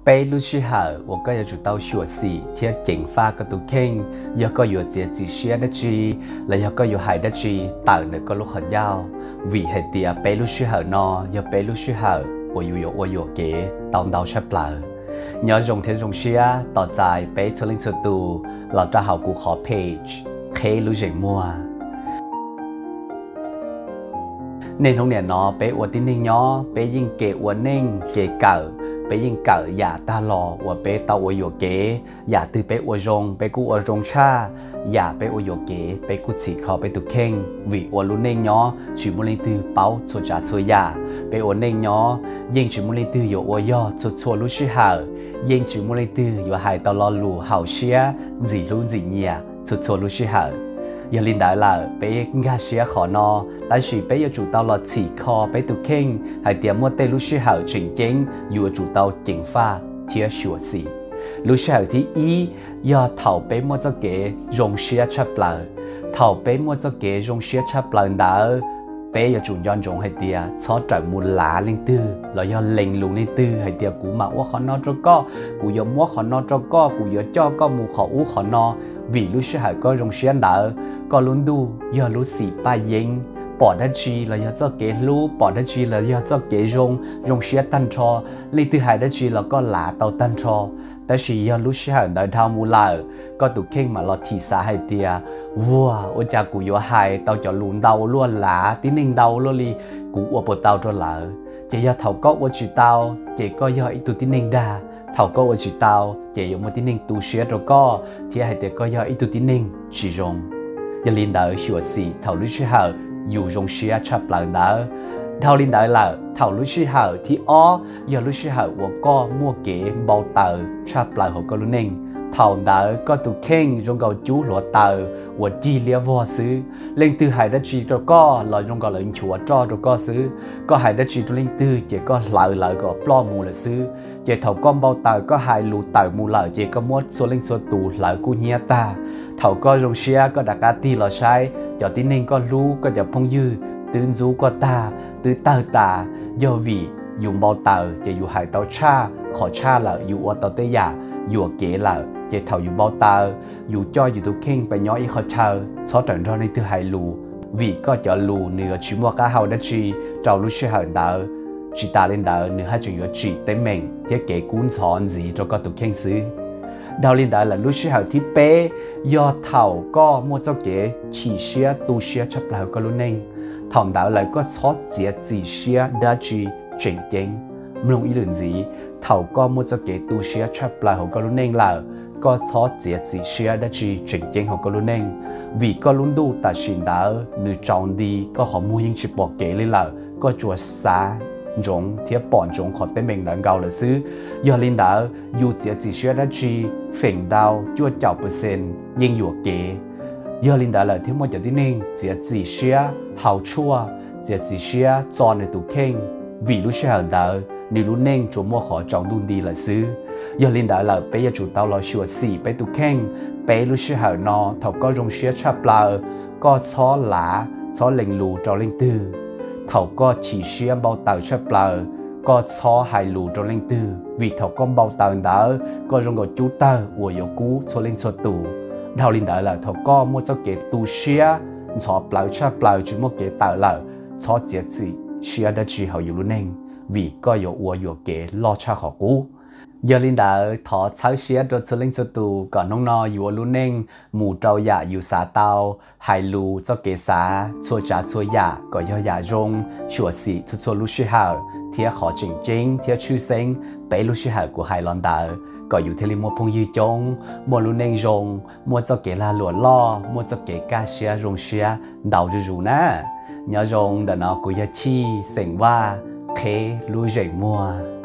Peb lub sij hawm uas koj yuav tsum tau xyuam xim thiab ceev faj koj tus kheej, yog koj yuav txiav txim siab dab tsi, los yog koj yuav hais dab tsi tawm ntawm koj lub qhov ncauj. Vim hais tias peb lub sij hawm no yog peb lub sij hawm uas yus yuav ua yuam kev tau ntau tshaj plaws. Nyob zoo thiab zoo siab tos txais peb txhua leej txhua tus los rau hauv kuv qhov page Qheb Lub Zeem Muag. Niaj hnub nim no peb ua tib neeg nyob, peb yeej kev ua neej kev kawm, peb yeej kawm yam tag los uas peb tau ua yuam kev. Yam twg peb ua zoo peb kuj ua zoo tshaj, yam peb ua yuam kev peb kuj txhim kho peb tus kheej. Vim ua lub neej nyob tsis muaj leej twg paub txhua tsav txhua yam. Peb ua neej nyob yeej tsis muaj leej twg yuav ua yog txhua txhua lub sij hawm, yeej tsis muaj leej twg yuav hais tau lo lus haum siab ntxim hlub ntxim nyiam txhua txhua lub sij hawm. Yog li ntawd lawm peb nkag siab qhov no, tab sis peb yuav tsum tau los txhim kho peb tus kheej hais tias muaj tej lub sij hawm tseem ceeb yus yuav tsum tau ceev faj thiab xyuam xim. Lub sij hawm thib ib yog thaum peb muaj txoj kev zoo siab tshaj plaws. Thaum peb muaj txoj kev zoo siab tshaj plaws ntawd, peb yuav tsum nco ntsoov hais tias txhob rawm mus lav leej twg los yog lees lus leej twg hais tias kuv mam ua qhov no rau koj, kuv yuav muab qhov no rau koj, kuv yuav coj koj mus qhov ub qhov no. Vim lub sij hawm koj zoo siab ntawd, koj lub ntuj yog lub xim paj yeeb, pom dab tsi los yog txoj kev hlub, pom dab tsi los yog txoj kev zoo, zoo siab tag nrho. Leej twg hais dab tsi los koj lav tau tag nrho. Tab sis yog lub sij hawm ntawd dhau mus lawm, koj tus kheej mam los thim xav hais tias, vuag, ua cas kuv yuav hais tau cov lus ntau luaj, lav tib neeg ntau luaj li, kuv ua puas tau rau lawv? Ces yog thaum koj ua tsis tau, ces koj yog ib tug tib neeg dag. Thaum koj ua tsis tau ces yuav muaj tib neeg tu siab rau koj thiab hais tias koj yog ib tug tib neeg tsis zoo. Yog li ntawd xyuam xim thaum lub sij hawm yus zoo siab tshaj plaws ntawd. Dhau li ntawd lawm, thaum lub sij hawm thib ob yog lub sij hawm uas koj muaj kev npau taws tshaj plaws hauv koj lub neej. Thaum ntawd koj tus kheej zoo nkaus cub hluav taws uas cig liab vog xwb. Leej twg hais dab tsi rau koj los zoo nkaus lawv nchuav roj rau koj xwb. Koj hais dab tsi rau leej twg ces koj hlawv lawv kom ploj mus lawm xwb. Ces thaum koj npau taws koj hais lus tawm mus lawm ces koj muab txhua leej txhua tus hlawv kub hnyiab tag. Thaum koj zoo siab koj rov qab tig los saib cov tib neeg koj hlub, koj cov phooj ywg twb ntxub koj tag, twb tawg tas. Yog vim yus npau taws ces yus hais tau tshaj qhov tshaj lawm, yus ua tau tej yam yuam kev lawm. Ces thaum yus npau taws, yus coj yus tus kheej pes nyob ib qhov chaw, txhob rawm nrog leej twg hais lus, vim koj cov lus nws yuav tsis muaj qab hau dab tsi rau lub sij hawm ntawd. Tsis tas li ntawd, nws haj tseem yuav tsim teeb meem thiab kev kub ntxhov ntxiv rau koj tus kheej xwb. Dhau li ntawd lawm, lub sij hawm thib peb yog thaum koj muaj txoj kev chim siab tu siab tshaj plaws hauv koj lub neej. Thaum ntawd lawm koj txhob txiav txim siab dab tsi tseem ceeb. Mloog ib lwm ntxiv, thaum koj muaj txoj kev tu siab tshaj plaws hauv koj lub neej lawm, koj txhob txiav txim siab dab tsi tseem ceeb hauv koj lub neej, vim koj lub ntuj tam sim ntawd nws tsaus nti, koj qhov muag yeej tsis pom kev li lawm, koj tsuas xav ntsoov thiab pom ntsoov qhov teeb meem ntawd nkaus lawm xwb. Yog li ntawd, yus txiav txim siab dab tsi feem ntau cuaj caum percent yeej yuam kev. Yog li ntawd lawm thiaj muaj cov tib neeg txiav txim siab haus tshuaj, txiav txim siab txo nws tus kheej, vim lub sij hawm ntawd nws lub neej tsuas muaj qhov tsaus ntuj nti lawm xwb. Yog li ntawd lawm, peb yuav tsum tau los xyuam xim peb tus kheej. Peb lub sij hawm no, thaum koj zoo siab tshaj plaws, koj txhob lav txhob lees lus rau leej twg. Thaum koj chim siab npau taws tshaj plaws, koj txhob hais lus rau leej twg, vim thaum koj npau taws ntawd koj zoo nkaus cub tawg uas yuav kub txhua leej txhua tus. Dhau li ntawd lawm, thaum koj muaj txoj kev tu siab ntxhov plawv tshaj plaws tsis muaj kev tawm lawm, txhob txiav txim siab dab tsi hauv yus lub neej, vim koj yuav ua yuam kev loj tshaj qhov qub. Yog li ntawd, thov txhawb siab rau txhua leej txhua tus kom hnub no yus ua lub neej mus rau yam yus xav tau, hais lus, txoj kev xav, txhua tsav txhua yam kom yog yam zoo, xyuam xim txhua txhua lub sij hawm, thiab qhov tseem ceeb thiab tshwj xeeb, peb lub sij hawm kuv hais los ntawd, kom yus thiaj li muaj phooj ywg coob, muaj lub neej zoo, muaj txoj kev lag luam loj, muaj txoj kev kaj siab zoo siab ntau zuj zus na. Nyob zoo, ntawm no kuv yog Chij xeem Vaj, Qheb Lub Zeem Muag.